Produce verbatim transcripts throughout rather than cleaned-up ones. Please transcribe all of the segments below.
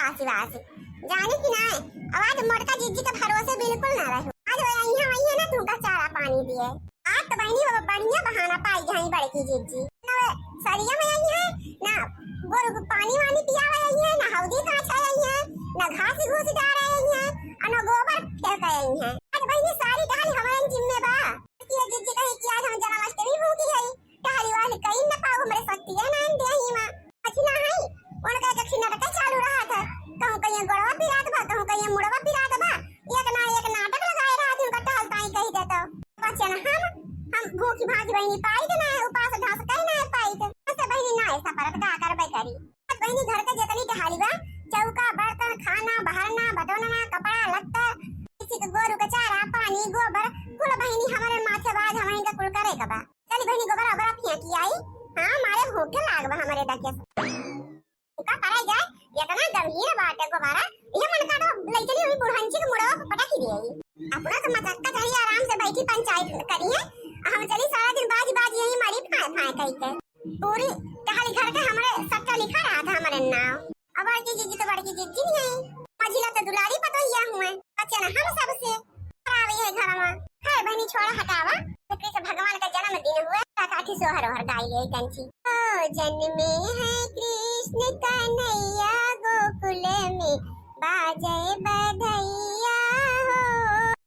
आसी वासी। जानी कि नाय, अब आज मोटका जिज्जी के भरोसे बिल्कुल ना रहो। आज वो अइहैं, अइहैं ना तुमका चारा पानी दिए। आज तो बहिनी वो बढ़िया बहाना पाई गई बड़की जिज्जी। ना वो सरिया में अइहैं, ना गोरू को पानी वानी पियावे अइहैं, ना हौदी काछे अइहैं, ना घास घूस डारे अइहैं, और ना गोबर फेंके अइहैं। आज बहिनी सारी डाल हमारे जिम्मे बा। कि ये जिज्जी कही कि आज हम जन्माष्टमी भूखी है, टहरी वाली कहीं न पाओ हमरे शक्ति है ना देही माँ। अच्छी ना है, उनका एक खिन्नर का चालू रहा था। कहूँ कहीं गोड़वा पिरात बा, कहूँ कहीं मुड़वा पिरात बा। एक ना एक नाटक लगाए रहा था, उनका टहल ताई कही देता। बच्चे ना हम, हम भूखी भागी बहिनी पाई के ना है, उपास ढास कहीं ना है पाई के। ऐसे बहिनी ना ऐसा परत का करबे करी। बहिनी घर के जितनी टहली बा, चौका, बर्तन, खाना, बहरना, बटोरना, कपड़ा, लत्ता, किसी के गोरू के चारा, पानी, गोबर, कुल बहिनी हमारे माथे बाज, हमहिन के कुल करे के बा। चली बहिनी, गोबर ओबर फेंकी आई। हाँ, मारे भूखे लाग बा हमरे दकिया से। का करे जाए, इतना गंभीर बात है गोबारा। ये मन का तो लइकनी हुई बुढ़ंची के मुड़वा पे पटक ही दे। अपना तो मचक्का चढ़ी आराम से बैठी पंचायत करी है। हम चली सारा दिन बाज बाज यही मारी फाय फाय कही के। पूरी टहली घर के हमरे सट्टा लिखा रहा था हमरे नाव। अब बड़की जिज्जी तो बड़की जिज्जी नहीं है। मझिला तो दुलारी पतोहिया हुए। बच्चे ना हम सबसे। खराब है घर में। है बहनी, छोड़ा, हटावा। तो कृष्ण भगवान का जन्मदिन हुए, काठी सोहर ओहर गाई ले कंची। ओ जन्मे है कृष्ण कन्हैया गोकुल में, बाजे बधैया हो।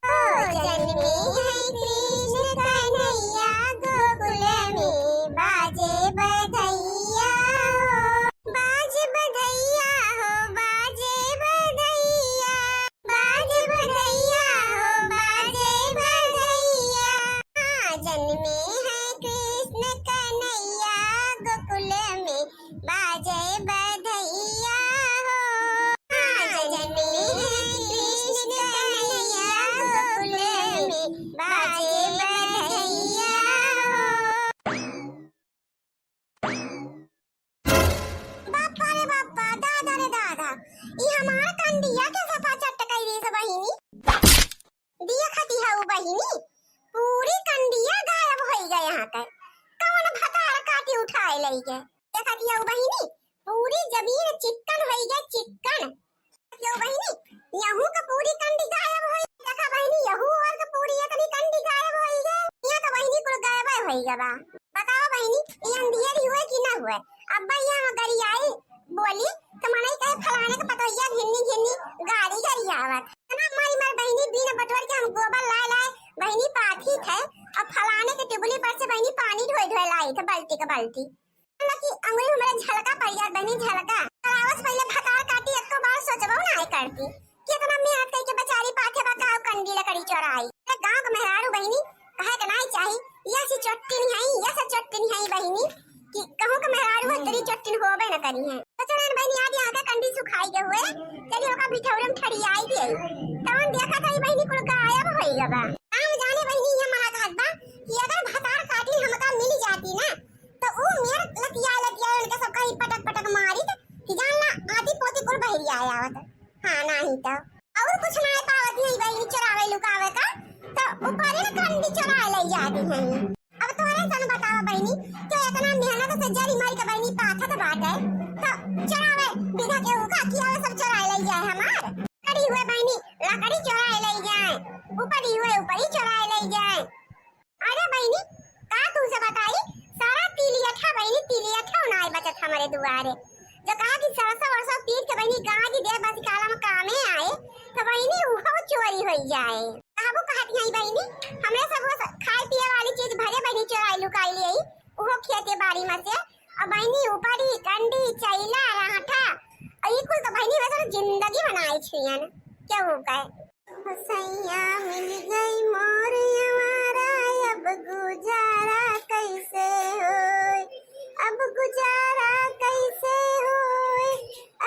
ओ जन्मे है कृष्ण कन्हैया गोकुल में, बाजे बधैया हो। बाजे बधैया हो, बाजे बधैया। बाजे बधैया हो, बाजे बधैया। हाँ, जन्मे है कृष्ण कन्हैया गोकुल में, बाजे बधैया हो। हाँ, जन्मे है कृष्ण कन्हैया गोकुल में, बाजे बधैया हो। बापा रे बापा, दादा रे दादा, ई हमार कंडिया के सफा चट कई रे से बहिनी। दिया खती हऊ बहिनी, पूरी कंडिया गायब होई गए यहाँ के। कौन भतार काटी उठाए लई गए? देखा दिया बहिनी, पूरी जमीन चिक्कन होई गए, चिक्कन। यो बहिनी, यहू का पूरी कंडी गायब होई। देखा बहिनी, यहू और का पूरी इतनी कंडी गायब होई गे। यहाँ तो बहिनी कुल गायब होई गे बा। बताओ बहिनी, ये अंधेरी हुए कि ना हुए? अब यहाँ गरियाई बोली तो मनई कहे फलाने के पतोहिया घिन्नी घिन्नी गाड़ी गरियावत। इतना मारी मार बहिनी बीन बटोर के हम गोबर लाए लाए बहिनी पाथी थे और फलाने के टिबली पर से बहिनी पानी ढोए ढोए लाई थे बाल्टी के बाल्टी। ना कि अंगुरी में मेरे झलका पड़ जात बहिनी, झलका। करावस पहिले भतार काटी, एको बार सोचबो ना करती कि इतना मेहनत करके बेचारी पाथे बा, काव कंडी लकड़ी चोराई। अरे गाँव के मेहरारू बहिनी, कहे के नाई चाही, ये सी चोट्टी नहीं आई, ये सी चोट्टी नहीं आई बहिनी, कि कहूँ के मेहरारू है, तेरी चोट्टी होबे न करी है। तो चलन बहिनी, आज यहाँ के कंडी सुखाई के हुए, चली ओका बिठौरे में ठड़ी आई गई। तवन देखा था, ई बहिनी कुल गायब होई गबा। हम जाने बहिनी, ये मना कहत बा कि अगर भतार काटी हमका मिल जाती ना, तो ऊ मेर लतिया लतिया उनके सब कहीं पटक पटक मारित कि जान ला आती पोती कुल बहरी आया आवत। हाँ, नाही तो और कुछ ना पावत है बहिनी चोरावे लुकावे का, तो ऊपर ही ना कंडी चोराए ले जाती है। अब तोरे सन बतावा बहिनी, कि इतना मेहनत से जरी मारी के बहिनी पाथत बाटे, तो चोरावे विधा के उका किया सब चोराए ले जाए हमार। लकड़ी हुए बहिनी, लकड़ी चोराए ले जाए, ऊपरी हुए ऊपरी चोराए ले जाए। अरे बहिनी, का तुमसे बताई, सारा तिलियठा बहिनी, तिलियठा नाय बचत हमरे दुआरे। जो कहा कि सरसों वरसों पीट के बहिनी गाज दे बस काला में कामे आए, तो बहिनी उहो चोरी होई जाए। कहबो कहत हई बहिनी, हमरे सब वो स-, खाए पिए वाली चीज भले बहिनी चोराई लुकाई ले आई, उहो खेते बाड़ी में से। और बहिनी ऊपरी, कंडी, चैला, राठा, और ई कुल तो बहिनी वैसे जिंदगी बनाए छुएन। क्या हो गए? सैया मिल गई मोर आवारा, अब गुजारा कैसे होए, अब गुजारा कैसे होए,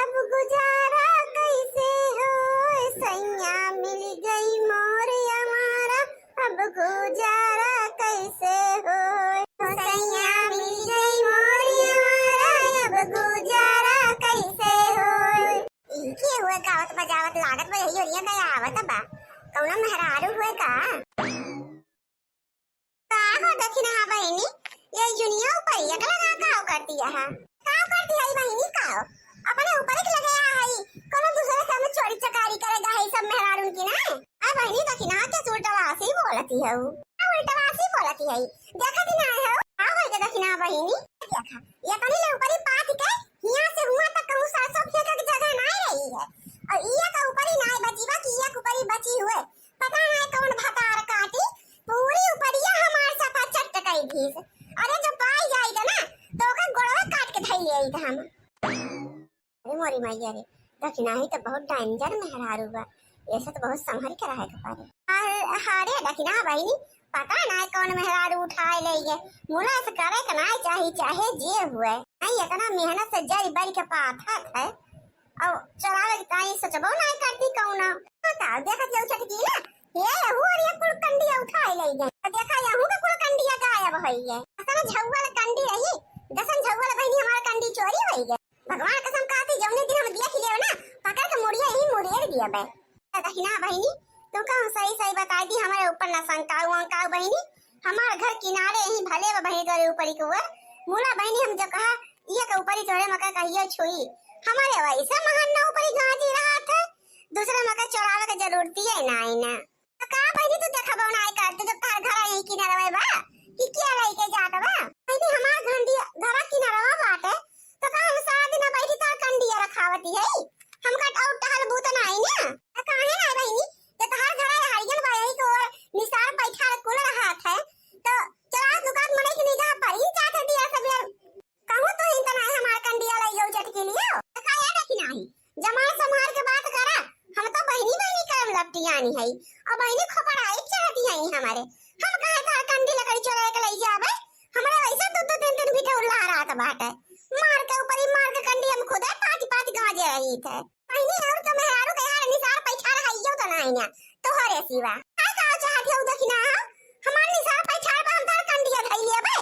अब गुजारा कैसे होए। सैया मिल गई मोर आवारा, अब गुजारा कैसे होए। सैया मिल गई मोर आवारा, अब गुजारा कैसे होए। इनके हुए गावत बजावत लागत बा, यही ओरिया गया आवत बा। कौनो मेहरारू हुए का? का हो दखिनहा बहिनी, ये जुनिया ऊपर ये कला का काव करती है? काव करती है बहिनी काव? अपने ऊपर के लगे आ है, कौन तो उल्टवासी बोलती है, देखत ही ना है हो, का होई के दखिना बहिनी? देखा, ये तनी ले ऊपरी पाथ के हियाँ से हुआँ तक कहूँ सरसों फेंके के जगह ना रही है, और ये का ऊपरी ना बची बा कि ये ऊपरी बची हुए, पता ना कौन भतार काटी, पूरी ऊपरिया हमार सफा चट कई दीस। अरे जो पाई जाई ना, तो ओकर गोड़वा काट के धई ले आई हम। अरे मोरी मैया रे, दखिनाही तो बहुत danger मेहरारू बा, ऐसे तो बहुत संभल के रहे के पड़े। अरे, अरे दखिना बहिनी, पता ना कौन मेहरारू उठाए ले गए, मुला से करे के ना चाही, चाहे जे हुए। नहीं, इतना मेहनत से जरी बरी के पाथत है, और चलावे के ताई सोचबो ना करती कौनो। बताओ, देखत जाऊ चटकीला, ये यहू और ये कुल कंडिया उठाए ले गए। तो देखा, यहू के कुल कंडिया गायब होई गए। असल झौवल कंडी रही, दसन झौवल बहिनी हमार कंडी चोरी होई गए। भगवान कसम खाती, जौने दिन हम देख लेब ना, पकड़ के मुड़िया यही मुड़ेर दिया बे। तो दखिना बहिनी, तुमका हम सही सही बताई दी, हमारे ऊपर ना शंकाऊ वंकाऊ बहिनी, हमार घर किनारे यही भले बा बहिनी तोरे ऊपरी के ऊपर। मुला बहिनी हम जो कहा, ये के ऊपरी तोरे मका कहियो छुई, हमारे वैसे महान ना ऊपरी गाजी रहा थे, दूसरे मका चोरावे के जरूरत ही है ना, आई ना। तो का बहिनी तू देखबो ना आई कर, तू जब तार घर यही किनारे बा, कि क्या लेके जात बा? बहिनी हमार घंडी घर किनारे बाटे, तो का हम सारा दिन बैठी तार कंडिया रखावती है? हमका और टहल बूत ना आई ना? तो काहे ना बहिनी, जब तहार घर हरियन बा यही के ओर निसार पैठार कुल रहा थे, तो चोरात लुकात मने की निगाह पर ही जात है दिया सब यार। कहूँ तो इनका ना हमार कंडिया लई जाऊ चटकीलियो। तो का याद है कि नाही? जमाल संभाल के बात करा, हम तो बहिनी बहिनी करम लपटियानी है, और बहिनी खोपड़ाई चढ़ती है हमारे। हम कहे तार कंडी लकड़ी चोरा के लई जाबे, हमारे वैसे दो दो तीन तीन बिठौर लहरात बाटे। मार के ऊपरी मार के कंडी हम खुदे पाँच पाँच गाजे रही थे। बहिनी और तो मेहरारू के यार निसार पैठार हइयो तो नाही ना, तोहरे सिवा। का का चाहत हो दखिना हो? हमार निसार पैठार बा हम तार कंडिया धई लेबे।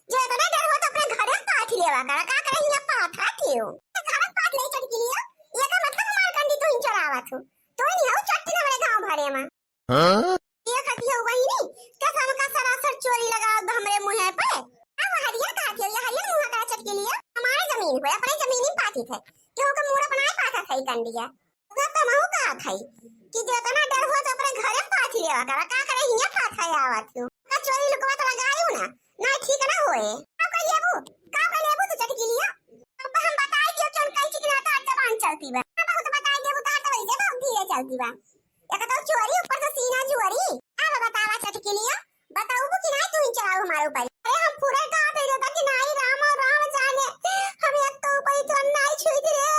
जे इतना डर हो तो अपने घरे पाथ लेवा करा, का करे हिया पाथ हाथियो? तो घरे पाथ ले चटकीलियो, ये का मतलब हमार कंडी तू ही चोरावत हो? तू ही हो चट्टी ना बड़े गाँव भरे में। हाँ? ये खतियो बहिनी, कसम का सरासर चोरी लगा दो हमरे मुँहे पे। अब हरियर का थे, ये हरियर मुँह का चटकीलियो, हमारे जमीन हो, अपने जमीन ही पाथी थे। केहू के मुँह अपना ही पाथा सही कंडिया। ओका तो महू कहा था कि जितना डर हो तो अपने घरे पाथी लेवा करा, का करे हिया पाथा आवत हो? का चोरी लुकवा तो लगायू ना, ना ठीक ना होए। का कर लेबू? का कर लेबू तू चटकीलिया? अब हम बताई दियो चोर कई चिकना तो जबान चलती बा। अब बहुत बताई देबू तो तो वैसे बहुत धीरे चलती बा। एक तो चोरी ऊपर से सीना चोरी। अब बतावा चटकीलिया, बताऊबू कि नाही तू ही चलाऊ हमारे ऊपर? अरे हम पूरे का दे देता कि नाही राम और राम जाने। हम एक तो ऊपर ही तो नाही छुई रे।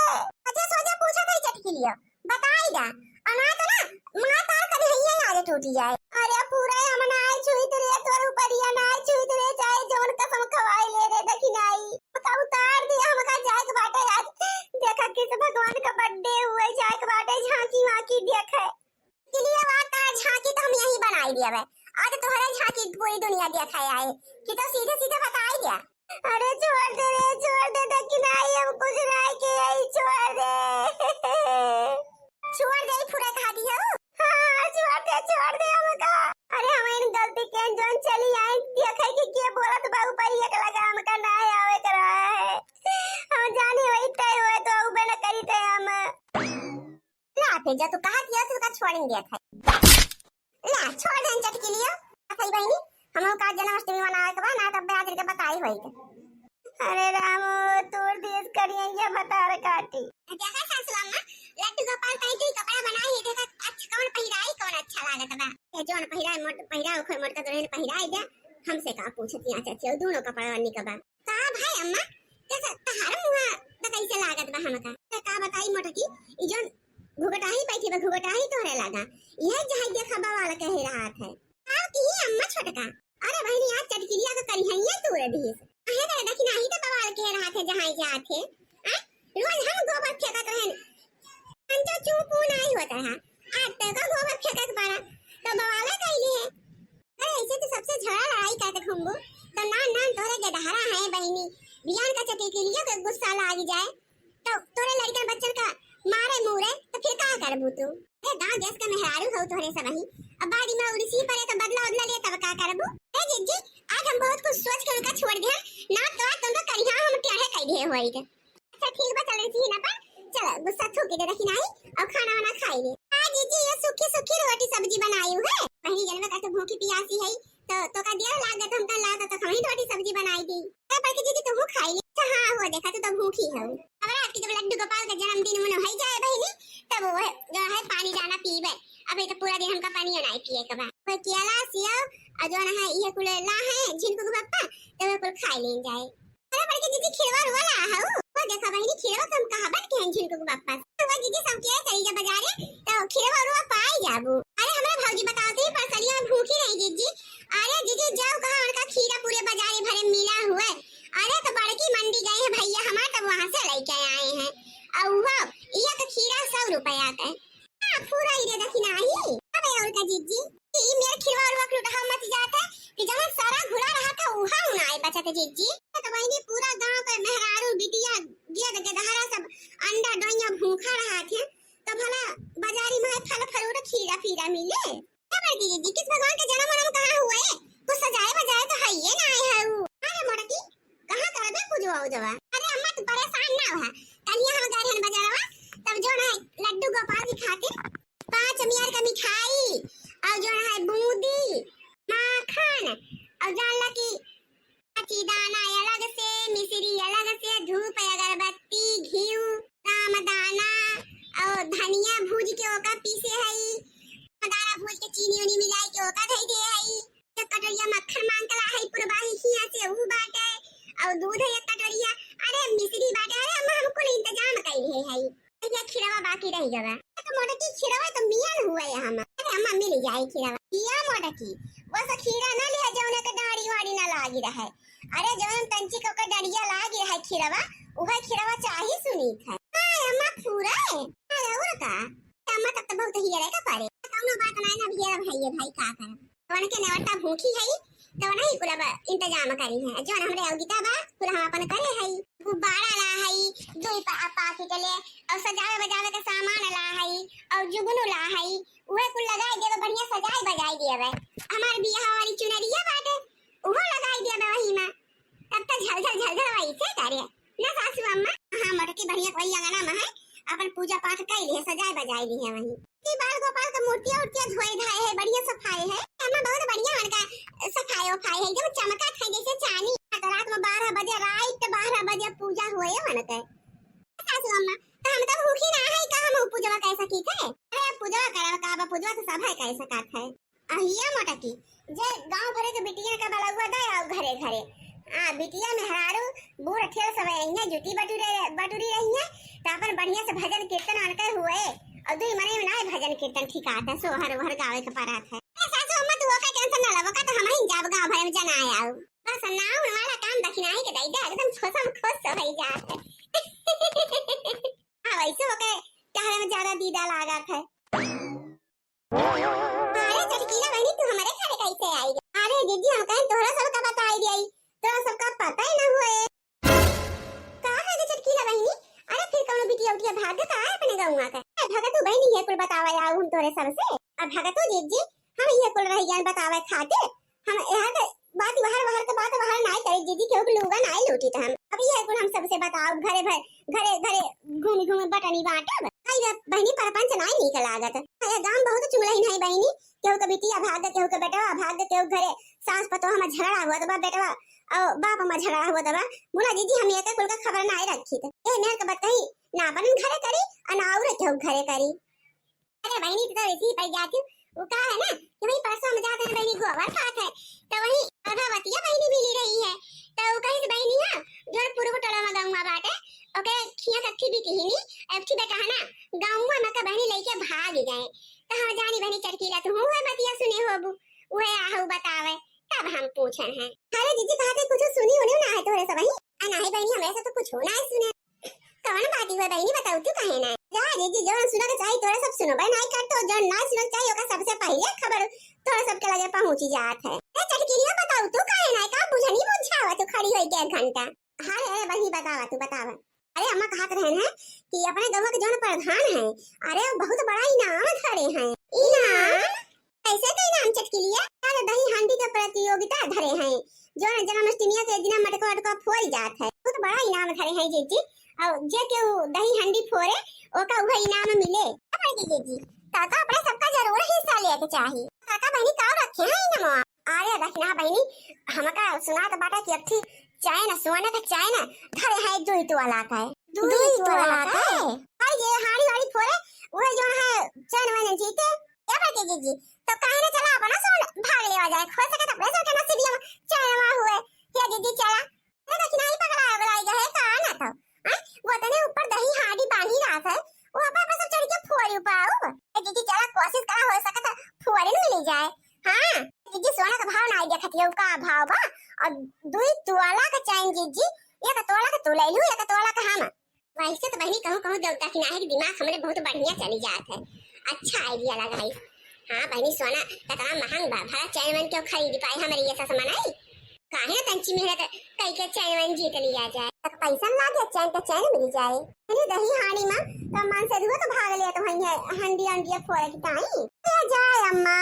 अच्छा सोचा पूछा था चटकीलिया। बताई दा, और ना तो ना, मार तार कभी हैया आगे टूटी जाए। अरे पूरा हम ना छुई रे, तोर ऊपरिया ना छुई रे, चाहे जौन कसम खवाई ले रे, देखी नाही। का उतार दिया, हमका जाए के बाटे आज। देखा किस भगवान का birthday हुए, जाए के बाटे, झांकी वांकी देखे। के लिए बात तार झांकी तो हम यही बनाई दिया बे। आज तोहरे झांकी पूरी दुनिया देखे आए कि तो सीधे सीधे बताई दिया। अरे छोड़ दे रे, छोड़ दे, देखी नाही हम कुछ नाही के, यही छोड़ दे। छोड़ दे, पूरा कहा दी हो। हाँ, छोड़ दे, छोड़ दे हमका। अरे हम इन गलती के जौन चली आई, देखे कि के बोलत बा ऊपर एक लगा हमका नाही आवे के रहा है। हम जानी वही तय हुए तो उबे न करी थे हम। ला, फिर जो तू कहा दिया, तू का छोड़ दिया था। ला, छोड़ दे चटकीलियो। सही बहिनी, हम का जन्माष्टमी मनावे के बा ना, तब आज के बताई होई के। अरे राम, तोर देश करिया ये भतार काटी। देखा सासू अम्मा, लड्डू गोपाल ताई के कपड़ा बनाई है, देखा अच्छा कौन पहिराई, कौन अच्छा लागत बा। ये जौन पहिराई मोट पहिराओ, खोई मोटका दुल्हन पहिराई जा, हमसे का पूछती आ चाची, दोनों कपड़ा निक बा। का भाई अम्मा, कैसे तहार मुँह त कैसे लागत बा हमका? त का बताई मोटकी, ई जौन घुघटाही बैठी बा, घुघटाही तोहरे लागा। यह जहाँ देखा बवाल कहे रहत है। का की अम्मा छोटका? अरे बहिनी, आज चटकिलिया के करिहैया तूर दिहिस। अहे करे देखी नाही त बवाल कहे रहत है जहाँ जात है। आ? रोज हम गोबर फेंकत रहन। हम तो चू पू नाही होत रहा। आज तो का गोबर फेंकत बाड़ा, तो बवाल कैली है। अरे, ऐसे तो सबसे झगड़ा लड़ाई करत घूमबू, तो नान नान तोरे के दहारा है बहिनी। बियान का चटकिलिया के गुस्सा लाग जाए, तो तोरे लड़कन बच्चन का मारे मूरे, तो फिर का करबू तू? ए, गाँव देश का मेहरारू हो तोरे सब ही। अब बारी में उड़ीसी परे तो बदला उदला ले, तब का करबू? ए जिज्जी, आज हम बहुत कुछ सोच के उनका छोड़ दिया, ना तो आज तुमका करिहा हम टेढ़े कह दिए होई के। अच्छा ठीक बा, चल रही ना पर चल गुस्सा थूक दे रखी नाही और खाना वाना खाई ले। आज जिज्जी ये सूखी सूखी रोटी सब्जी बनाई है। बहिनी जनबे करत भूखी पियासी है, तो तोका दिया लागत हमका लागत तो हमही रोटी सब्जी बनाई दी। ए बड़की जीजी तुहू खाई ली। अच्छा हाँ हो देखा तू तो भूखी हो। अब रात के जब लड्डू गोपाल का जन्मदिन मनो है जाए बहिनी, तब वो जो है पानी दाना पीबे। अब ये तो पूरा दिन हमका पानी नाई पिए के बा। कोई केला सेव और जो है ये कुल ला है झिनकू के पप्पा, तो वो कुल खाई लेन जाए। अरे बड़की जीजी खिरवा रुआ ला हऊ। वो देखा बहिनी खिरवा तो हम कहाँ बन के हैं झिनकू के पप्पा। तो वो जीजी सब के चली जा बाजारे तो खिरवा रुआ पाई जाबू। अरे हमरा भौजी बताओ तो ये परसलिया में भूखी नहीं जीजी। अरे जीजी जाओ कहाँ उनका खीरा पूरे बाजारे भरे मिला हुए। अरे तो बड़की मंडी गए हैं भैया हमार तब वहाँ से लेके आए हैं। और वो ये तो खीरा सौ रुपया का है। हाँ, फुराई रे दखिनाही। अबे और का जीजी, ई मेर खिरवा उरवा के लुटहा मच जात है कि जवन सारा घुला रहा था, उहा उनाए बचत जीजी। तो बहिनी पूरा गांव के मेहरारू, बिटिया, गेद, गेदहरा सब अंडा डोइया भूखा रहा थे, तो भला बाजारी में फल फ्रूट खीरा फीरा मिले? ए बड़की जीजी, किस भगवान के जन्म वन्म कहाँ हुए? कुछ सजाए बजाए तो है ये ना आए है उ। अरे मोटकी, कहाँ करबे पूजवा उजवा? अरे अम्मा तू परेशान ना हो, कलिया हम गए हन बजारवा, तब जो है लड्डू गोपाल की खातिर पाँच मियर का मिठाई और जो है बूंदी, माखन और जान ला कि पाँची दाना अलग से, मिश्री अलग से, धूप अगरबत्ती, घीव, राम दाना और धनिया भूज के ओका पीसे हई, दाना भूज के चीनी उनी मिलाई के ओका धई दे हई। एक कटोरिया मक्खन मांग के ला हई पुरबाही हिया से ऊ बाटे और दूध है एक कटोरिया। अरे मिश्री बाटे, अरे अम्मा हम कुल इंतजाम कइले हई। ये खिरवा बाकी रह गवा। तो मोटकी खिरवा तो मियान हुआ है हम। अरे अम्मा मिल जाए खिरवा। किया मोटकी, वो से खीरा ना लिया जौने के डाड़ी वाड़ी ना लागी रहे। अरे जौन तंची को के डड़िया लागी रहे खिरवा, उहे खिरवा चाही सुनीत है। हाँ अम्मा पूरा है। हाँ और का? अम्मा तब तो बहुत हियरे का पारे। कौनो बात नहीं ना भैया भाई है भाई का करब। उनके नेवता भूखी है, तो नहीं कुल अब इंतजाम करी है। जौन हमरे अवगिता बा, कुल हम अपन करे है। गुब्बारा ला है, दो पा-, पाकिट ले, और सजावे बजावे के सामान ला है, और जुगनू ला है, उहे कुल लगाई देवे, बढ़िया सजाई बजाई देवे। हमार बियाह वाली चुनरिया बाटे, उहो लगाई देवे वही में। तब तो झलझल झलझल वही से करे। ना सासू अम्मा, हाँ मोटकी बढ़िया कोई अंगना में है, अपन पूजा पाठ कर लिए, सजाए बजाए लिए वही। कि बाल गोपाल का मूर्तिया उर्तिया धोए धाए है, बढ़िया सफाए है। अम्मा बहुत बढ़िया उनका सफाए उफाए है, एकदम चमकत है जैसे चांदी। तो रात में बारह बजे, रात बारह बजे पूजा हुए उनके। सासू अम्मा, तो हम तो भूखी ना है, का हम पूजवा कैसा की थे? अरे पूजवा करब का, अब पूजवा तो सब है कैसा का है। अहिया मोटकी, जे गांव भरे के बिटिया के बलौआ दे आओ घरे घरे। आ बिटिया मेहरारू बूढ़ ठेल सब अइहें, जुटी बटुरे, बटुरी रही है, तो अपन बढ़िया से भजन कीर्तन अनके हुए। और दुई मने में नाय भजन कीर्तन ठिकात है, सोहर ओहर गावे के परात है। ए सासू अम्मा, तू ओकर टेंशन ना लो, ओकर तो हम ही जाब गांव भरे में जना आओ। बस नाउन वाला काम दखिनाही के दई दे, एकदम खुशम खुश हो जात है। हाँ, वैसे ओके टहरे में ज्यादा दीदा लागत है। अरे चटकीला बहिनी, तू हमरे घरे कैसे आई? अरे जीजी, हम कहें तोहरा सबका बताई दियाई, तोहरा सबका पता ही ना हुए। का है गे चटकीला बहिनी? अरे फिर कौनो बिटिया उटिया भाग का है अपने गौवा का? ए भगतू बहिनी, ये कुल बतावा आओ हम तोहरे सबसे। अब भगतू जीजी, हम ये कुल रह गया बतावे खातिर। हम यहाँ के बात बाहर, बाहर के बात बाहर नाई करे जीजी, केहू के लूगा नाई लूटी त हम। अब ये कुल हम सबसे बताओ, घरे भर, घरे घरे घूमी घूमी बटनी बांटब। आई बे बहिनी, परपंच नाई नीक लागत। ये गांव बहुत चुगलहिन है बहिनी, केहू के बिटिया भाग, केहू के बेटवा भाग, केहू घरे सास पतोह में झगड़ा हुआ त बा, बेटवा और बाप में झगड़ा हुआ त बा। बोला जीजी, हम ये कुल का खबर नाई रखी त ये मेहर के बतही ना अपन घरे करी और ना और केहू घरे करी। अरे बहिनी, तू तो ऐसे ही पड़ जाती। वो का है ना कि वही परसों हम जाते हैं बहिनी गोबर खात है, तो वही गर्भवतिया बहिनी मिली रही है, तो वो कही बहिनी है जो पूर्व टोला में गौवा बाटे, ओके खिया कट्ठी भी किहिनी, एक ठी बेटा है ना, गौवा में का बहिनी लेके भाग गए, तो हम जानी बहिनी चटकीला तू हूँ है बतिया सुने होबू, वह आहू बतावे, तब हम पूछे हैं। अरे जीजी, कहा थे कुछ सुनी उनी ना है तोहरे सब ही? आ, नाही बहिनी, हम ऐसा तो कुछ ना है सुने। कवन बात हुआ बहिनी, बताओ तू काहे ना? जा जीजी, जौन सुना के चाही तोरा सब सुनो, बहिन आई कर तो जौन ना सुना के चाही ओका सबसे पहले खबर तोरा सबके लगे पहुंची जात है। ए चटकिलिया, बताओ तू काहे ना, का बुझनी बुझावा तू खड़ी होई के एक घंटा? अरे अरे बहिनी, बतावा तू, बतावा। अरे अम्मा कहत रहन है कि अपने गौवा के जौन प्रधान है, अरे बहुत बड़ा इनाम धरे हैं। इनाम? कैसे के इनाम चटकिलिया? यार दही हांडी के प्रतियोगिता धरे हैं, जौन जन्माष्टमी के दिना मटका वटका फोड़ जात है, बहुत बड़ा इनाम धरे हैं जीजी। और जे केहू दही हांडी फोड़े, ओका उहे इनाम मिले। अब जीजी, काका अपने सबका जरूर हिस्सा लेके चाही। काका बहिनी का रखे हैं इनमा? अरे दखिना बहिनी, हमका सुनात बाटा कि अबठी चैन, सोना के चैन धरे हैं दुई तोला का। दुई तोला का? भाई ये हाड़ी वाड़ी फोरे, वो जो है चैन वैन जीते, क्या बात है जीजी? तो काहे ना चला अपना सोन भाग लेवा जाए, हो सके तो अपने सोन के नसीबिया में चैन हुए। ये जीजी चला। ए, देखी ना, ई पगला, पगलाई गए का ना तो। हैं? वो तने ऊपर दही हांडी बांधी रहत है, वो ऊपर, ऊपर सब चढ़ के फोरी ऊपर आऊ। ए, जीजी, चला कोशिश करा, हो सकत है फोरी न मिली जाए। हाँ, जीजी, सोना का भाव ना आई देखत है, का भाव बा? और दुई तोला का चैन जीजी, एक तोला का तू ले लू, एक तोला का हम। वैसे तो बहिनी कहूँ कहूँ देवता की नाहिक दिमाग हमरे बहुत बढ़िया चली जात है। अच्छा आइडिया लगाई। हाँ बहिनी, सोना कितना महंग बा, भला चैन वैन क्यों खरीद पाए हमरे ये सस मनई? काहे ना तंची मेहनत कई के चैन वैन जीत लिया जाए। तक पैसा ना लागे, चैन के चैन मिल जाए। अरे दही हांडी में तो मन से धुआ तो भाग लिया तो वही है, हंडी अंडिया फोड़ की ताई। ए जाए अम्मा,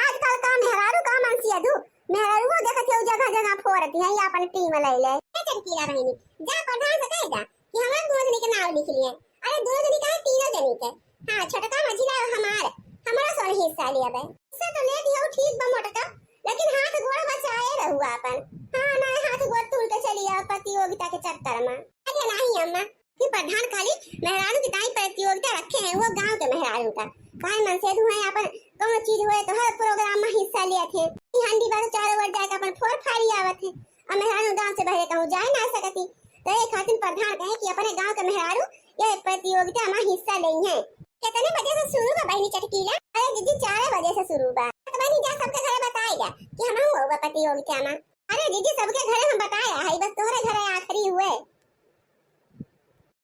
आजकल का मेहरारू का मन से अधू, मेहरारू देखत हो जगह जगह फोड़ती है, ये अपन टीम ले ले। ए चटकीला बहिनी, जा प्रधान से कह दा कि हमार दोनों जनी के नाव लिख लिए। अरे दोनों जनी का है, तीनों जनी के। हाँ, छोटका मझिला और हमार, हमारा सोन हिस्सा लिया बे। हिस्सा तो ले दियो, ठीक बा मोटका, लेकिन हाथ गोड़ बचाए रहुआ अपन। हाँ, ना हाथ गोड़ तोड़ के चली आओ प्रतियोगिता के चक्कर में। अरे नहीं अम्मा, कि प्रधान खाली मेहरारू की दाई प्रतियोगिता रखे हैं, वो गांव के मेहरारू का। भाई मन से धुआं अपन कौन चीज हुए तो हर प्रोग्राम में हिस्सा लिया थे। ई हंडी बार चारों ओर जाके अपन फोर फाड़ी आवत है। और मेहरारू गांव से बहरे कहूँ जाए ना सकती। तो ये खातिर प्रधान कहे कि अपने गांव के मेहरारू ये प्रतियोगिता में हिस्सा लेई हैं। कितने बजे से शुरू बा बहिनी चटकीला? अरे जीजी, चार बजे से शुरू बा। तो बहिनी जा सबके घरे बताए जा कि हम हुआ प्रतियोगिता में। अरे जीजी, सबके घरे हम बताया है, बस तोहरे घरे आखिरी हुए।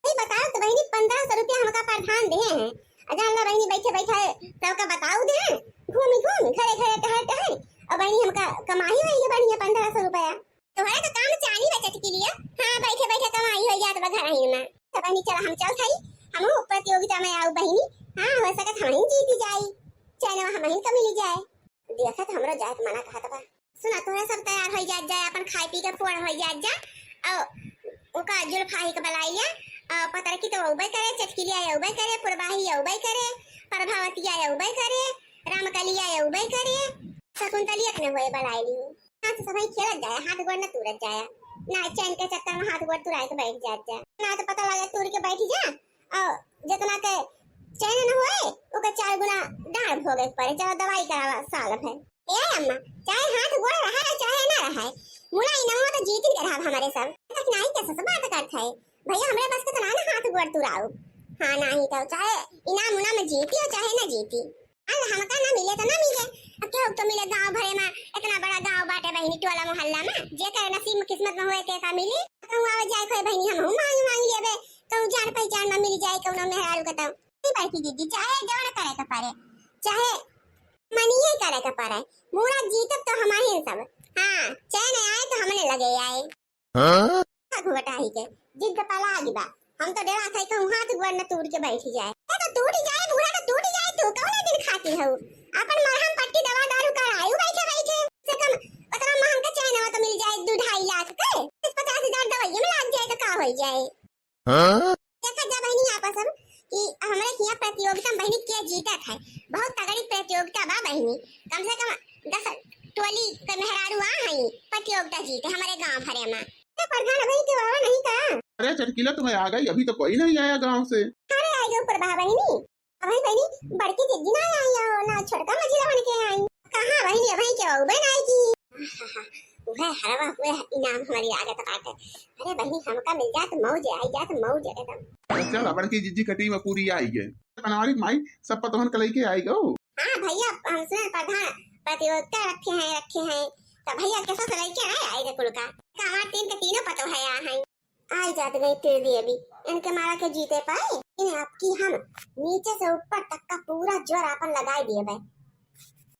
नहीं बताओ तो बहिनी, पन्द्रह सौ रुपया हमका प्रधान दिए हैं। आ जान ला बहिनी, बैठे बैठे सबका बताऊ दे, घूमी घूमी, घरे घरे टहल टहल। और बहिनी, हमका कमाई हुई है बढ़िया पन्द्रह सौ रुपया। तुम्हारा तो काम चानी बचत के लिए, हाँ, बैठे बैठे कमाई हो जात बा घर ही में। तो बहिनी, चला हम चल थाई, हम प्रतियोगिता में आऊ बहिनी। हाँ, हो सकत हम ही जीत जाई, चैनवा हम ही का मिल जाए। देखत हमरो जाए के मना कहत बा। सुना, तोहरे सब तैयार होई जात जाए, अपन खाए पी के फोड़ होई जात जा। और ओका जुल्फाही के बलाई लिया, और पतरकी तो अउबे करे, चटकिलिया अउबे करे, पुरबाही अउबे करे, प्रभावतिया अउबे करे, रामकलिया अउबे करे, शकुंतलिया अपने हुए बलाई ली। हाँ, तो सभी खेलत जाए, हाथ गोड़ न तूरत जाए, ना चैन के चक्कर में हाथ गोड़ तुराए के बैठ जात जा, ना तो पता लगे तूर के बैठ जा, और जितना के चैन न होए, ओकर चार गुना डांड भोगे के पड़े। चलो दवाई करावा साल भर। ए अम्मा, चाहे हाथ गोड़ रहे, चाहे ना रहे, मुला इनाम तो जीतिन के रहब हमरे सब। तक नाई के सस बात करत है। भैया, हमरे बस के तो ना ना हाथ गोड़ तुराऊ। हाँ, नाही तो चाहे इनाम उनाम जीती और चाहे ना जीती। अल हमका ना मिले तो ना मिले, अब केहू तो मिले गांव भरे में, इतना बड़ा गांव बाटे बहिनी, टोला मोहल्ला में, जेकर नसीब में किस्मत में होए तेका मिली। कहूँ आवे जाए खोए बहिनी, हम हूँ मांग मांग लेबे, कहूँ जान पहचान में मिल जाए कौनो मेहरारू के तो। नहीं बड़की दीदी, चाहे जवन करे के पड़े, चाहे मनिए करे के पड़े, मुड़ा जीतब तो हमारे सब। हाँ, चैन आए तो हमने लगे आए। हाँ? घुघटाही के जिद पलागी बा, हम तो डरा था कहूँ हाथ गोड़ न टूट के बैठ जाए। ए तो टूट जाए, बूढ़ा तो टूट जाए, तू कौन दिन खाती हो? अपन मरहम पट्टी दवा दारू करायू बैठे बैठे, से कम उतना महंगा चैनवा तो मिल जाए दो ढाई लाख के, पचास हजार दवाइये में लाग जाए तो का हो जाए? हाँ? देखा जा बहिनी आपस में कि हमरे हियां प्रतियोगिता में बहिनी के जीतत है, बहुत तगड़ी प्रतियोगिता बा बहिनी, कम से कम दस टोली के मेहरारू आ हई प्रतियोगिता जीते हमरे गांव भरे में। तो प्रधान अभी के बाबा नहीं का? अरे चटकीला, तुम्हें आ गई, अभी तो कोई नहीं आया गांव से। अरे आ गए ऊपर बा बहिनी, अभी बहिनी बड़की दीदी ना आई हो, ना छोटका मझिला बन के आई। कहाँ बहिनी, अभी के अउबे ना आई की। वह हरवा हुए इनाम हमारी लागत बाटे। अरे बहिनी, हमका मिल जात मौज, आई जात मौज एकदम। चल, बड़की जीजी कटी में पूरी आई गए। बनावरी माई, सब पतोहन के लेके आई गो। हाँ भैया, हम सुने प्रधान प्रतियोगिता रखे हैं, रखे हैं। तो भैया, कैसा से लेके आए, आए थे कुल का? का हमारे तीन के तीनों पतोह है यहाँ हैं। आई जात गई तेरी अभी, इनके मारा के जीते पाए। इन्हें आपकी हम नीचे से ऊपर तक का पूरा जोर आपन लगाए दिए बे।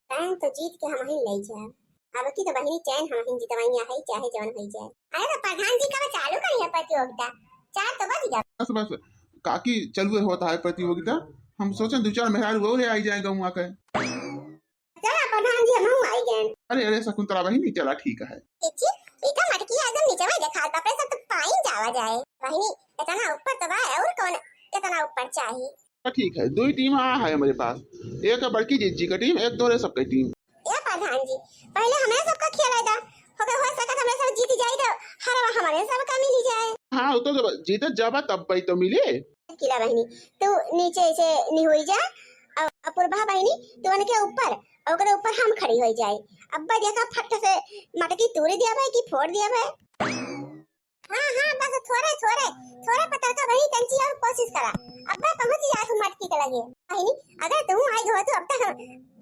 चैन तो जीत के हम ही ले जाए। अब की तो बहिनी चैन हम ही जितवाइया है, चाहे जवन हो जाए। अरे तो प्रधान जी कब चालू करी है प्रतियोगिता? चार तो बज गया। बस बस काकी, चलुए होता है प्रतियोगिता। हम सोचें दो चार मेहरारू और आई जाए गौवा के। चला प्रधान जी, हम आई गए। अरे अरे शकुंतला बहिनी, चला ठीक है। इची, ई तो मटकी एकदम नीचे में देखात, बाप रे, सब तो पाइन जावा जाए। बहिनी, इतना ऊपर तो बा, और कौन, कितना ऊपर चाही? तो ठीक है, दुई टीम आ है हमरे पास, एक बड़की जिज्जी का टीम, एक तोरे सबके टीम। ए प्रधान जी, पहिले हमरे सबका खेलाइ दा, होके हो सकत हमरे सब जीत जाई तो हरवा हमरे सबका मिली जाए। हाँ, वो तो जब जीतत जाबा तब भाई तो मिले। किला बहिनी, तू नीचे से निहुई जा, और अपूर्वा बहिनी, तू उनके ऊपर, और ओकरे ऊपर हम खड़ी हो जाए। अब्बा देखा फट से मटकी तूड़ दिया भाई कि फोड़ दिया भाई। हाँ, हाँ, बस थोरे, थोरे, थोरे पतरका बहिनी तंची और कोशिश करा। अब्बे पहुँच जा तू मटकी के लगे। बहिनी, अगर तू आई हो तो अब तक हम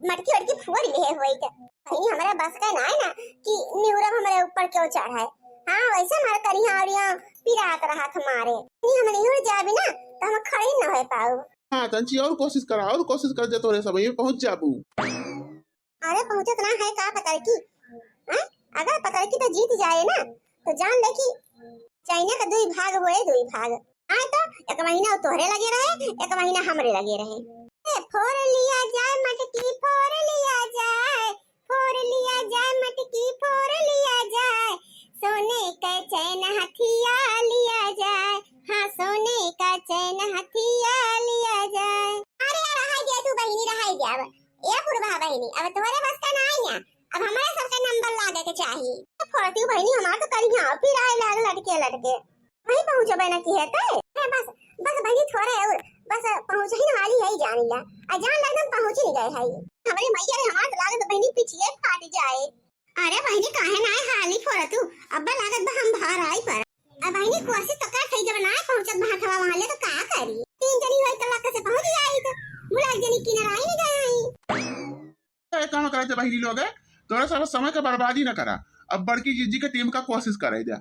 मटकी वटकी फोड़ लिए होई त। बहिनी, हमरा बस का ना है ना कि निहुरब हमरे ऊपर क्यों चढ़ाए। हाँ, वैसे हमारे करिया और यहाँ पिरात रहा तुम्हारे। नहीं, हम निहुर जाबी ना तो हम खड़ी न हो पाऊ। हाँ, तंची और कोशिश करा, और कोशिश कर दे तोरे सब, ये पहुँच जाबू। अरे पहुँचत ना है का पतरकी? हैं? अगर पतरकी तो जीत जाए ना, तो जान ले कि चाइना का दुई भाग होए, दुई भाग। आए तो एक महीना तोहरे लगे रहे, एक महीना हमरे लगे रहे। ए, फोड़ लिया जाए मटकी, फोड़ लिया जाए, फोड़ लिया जाए मटकी, फोड़ लिया जाए, सोने का चैन हथिया लिया जाए, हाँ, सोने का चैन हथिया लिया जाए। अरे, रहाई दे तू बहिनी, रहाई दे अब। ए पुरबा बहिनी, अब तोहरे बस का ना आई ना, अब हमारे सबके नंबर लागे के चाही। तो फोड़ती बहिनी, हमार तो करिया पिराए लाग लटके लटके। वहीं पहुँचबे ना की है ते। अरे बस, बस बहिनी थोड़े और, बस पहुँच ही न वाली है जानी ला। आ जान लगन पहुँच ही नहीं गए है। हमारी मैया रे, हमार तो लागत बहिनी पिछिए फाट जाए। अरे बहिनी काहे ना है हाली फोड़तू, अब्बा लागत बा हम बाहर आई पर। अब बहिनी कोशिश तो कर सही, जब ना पहुँचत बा हथवा वहाँ ले तो का करी? तीन जनी होई तो लक से पहुँच जाई तो भुला जनी किनारा ही नहीं गए आई। ए, कहाँ करत है बहिनी लोग, ए? तोरा सब समय का बर्बादी न करा। अब बड़की जिज्जी के टीम का कोशिश करे जा।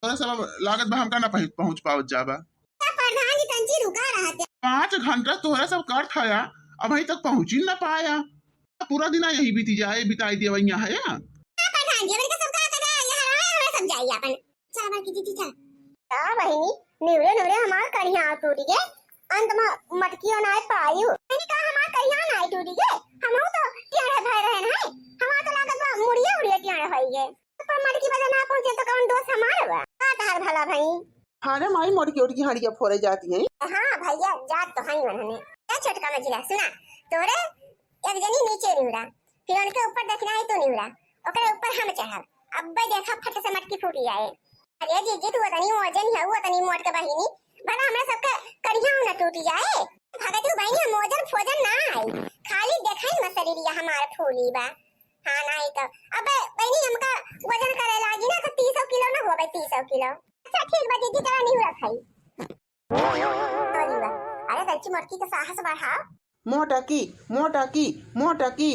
तोरा सब लागत बा हमका ना पहुँच, पहुँच पावत जाबा। तो प्रधान जी तंची रुका रहत है। पाँच घंटा तोरा सब कर थाया, अबहीं तक पहुँची न पाया। पूरा दिन यही बीती जाए, बिताई दिया वहीं है या? तो प्रधान जी, अबे सब का करे, यहाँ रहे, हमें सब जाई अपन। चल बड़की जिज्जी चल। का बहिनी, निवरे निवरे हमार करिया टूटी गे, अंत में मटकियो ना पायु। मैंने कहा हमार करिया ना टूटी गे, हम तो टेढ़े भय रहे हैं, हमार तो लागत बा मुड़िया उड़िया टेढ़े होई गे। पर मटकी बजा ना पहुँचे तो कौन दोष हमार बा? का तहार भला भाई? अरे माई, मोटकी ओटकी हंडिया फोरे जाती है। हाँ भैया, जात तो हई उन्होंने। ए छोटका मझिला, सुना, तोरे एक जनी नीचे निहुरा, फिर उनके ऊपर देखना है तू निहुरा, ओकरे ऊपर हम चढ़ब। अब्बे देखा फट से मटकी फूट जाए। अरे जीजी, तू उतनी वजन है, वो उतनी मोट के बहिनी, भला हमरा सबके करिया न टूट जाए। भगत तू बहिनी, हम वजन फोजन ना आई, खाली देखाई में शरीरिया हमार फूली बा। हाँ, नहीं तो। अबे बहिनी, हमका वजन करे लागी ना तो तीसौ किलो ना होबे, तीसौ किलो। अच्छा ठीक बा जीजी, चला निहुरा खाई। अरे बा, अरे तंची मोटकी के साहस बढ़ाओ। मोटकी, मोटकी, मोटकी।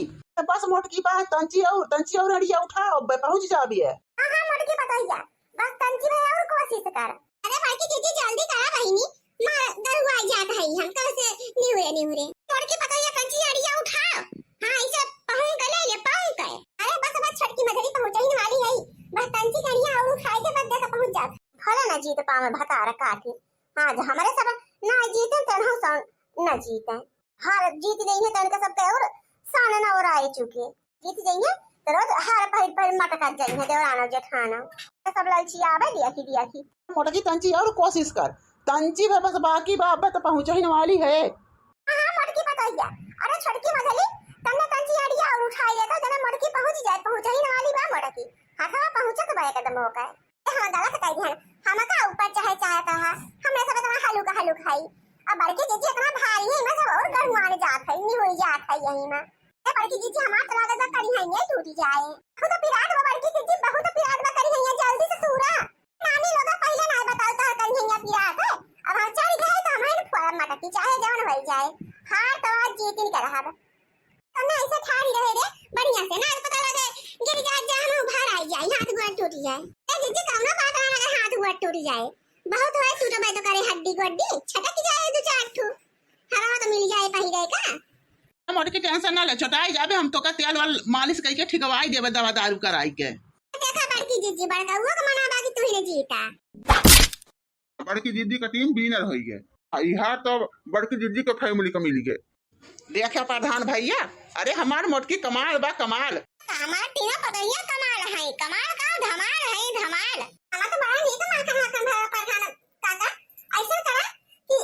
बस मोटकी बा, तंची और, तंची और अड़िया उठाओ, बे पहुँच जाबी है। हाँ, हाँ, मोटकी पतोहिया, बस तंची भाई और कोशिश कर। अरे बड़की जीजी जल्दी करा बहिनी, मार गरुआ जात है हम कल से निहुरे निहुरे। मोटकी पतोहिया तंची अड़िया उठाओ। हाँ, इसे पहुँच गले, ये पहुँच गए। अरे बस, बस छोटकी मझली पहुँचने वाली है, बस तंची अड़िया और उठाए के बाद देखा पहुँच जात। भला ना जीत पावे भतार काटी। आज हमरे सब ना जीते, तेनहु सब ना जीते। हार जीत जइहे, तनके सबके और सान ना ओराए चुके। जीत जइहे, तो रोज हार पहिर पहिर मटकत जइहे, देवरानो जेठानो। तो सब ललचियावे दिया की, दिया की। मोटकी तंची और कोशिश कर, तंची भे बस बाकी बा, अब्बे तो पहुँचहिन वाली है। हाँ, हाँ, मोटकी पतोहिया। अरे छोटकी मझली, तन्ने तंची अड़िया और उठाई लेता, जने मोटकी पहुँच जाए, पहुँचहिन वाली बा मोटकी। हथवा पहुँचत बा एकदम ओकर। हम गलत कह दिहन, हमका ऊपर चढ़े चाहत रहा, हमरे सब इतना हलुक हलुक हई। अब बड़की जीजी इतना भारी है, इनमें सब और गरुआन जात है, निहुई जात है यही में। ए बड़की जीजी, हमार तो लागत बा करिहैया टूटी जाए। बहुत पिरात बा बड़की जीजी, बहुत पिरात बा, करिहैया जल्दी से तूरा। नानी लोग पहले ना बताओ तो करिहैया पिरात है, अब हम चढ़ गए तो हमारे फोरम मटकी चाहे जवन हो जाए, हार तो आज जीतिन के रहब। तन्ने ऐसे ठाड़ी रहे रे, बढ़िया से ना, पता लगे गिर जात जा, हम उभार आई जाए, हाथ गोड़ टूट जाए। ए जीजी, कौनो बात ना लगे, हाथ गोड़ टूट जाए। बहुत होए, टूटबे तो करे हड्डी गोड्डी, छटक जाए दो चार ठो। हवा तो मिल जाए पहिरे का। हम मोटकी टेंशन ना ले, छोटाई जाबे, हम तोका तेल वाल मालिश कइके ठिकवाई देबे, दवा दारू कराई के। देखा बड़की जीजी, बड़का हुआ का मना बाकी तू ही ने जीता। बड़की जिद्दी का टीम विनर होई गए। आ, इहा तो बड़की जिद्दी के फैमिली का मिली गए। देखे प्रधान भैया, अरे हमार मोटकी कमाल बा, कमाल। हमार टीना पतोहिया कमाल है, कमाल का धमाल है, धमाल। हमार तो बड़ा नीक माखन माखन भरा प्रधान काका। ऐसा करा कि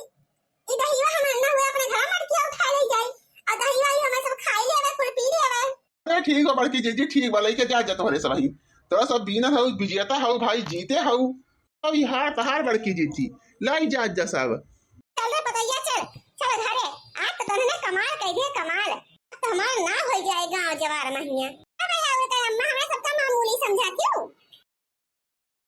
ई दहिया हम ना हुए अपने घर ठीक बा बड़की जीजी, ठीक बा, लइके जा, जा तोहरे सब ही। तोरा सब बीनर हऊ, विजेता हऊ भाई, जीते हऊ। अब ई हार तहार बड़की जीजी, लाई जा, जा सब। चल रे पतैया, चल, चल घरे। आज तो तोहने कमाल कइ दिए, कमाल। अब तो हमार नाम होइ जाए गाँव जवार महिया। अब आवे तो अम्मा हमें सबका मामूली समझाती हो।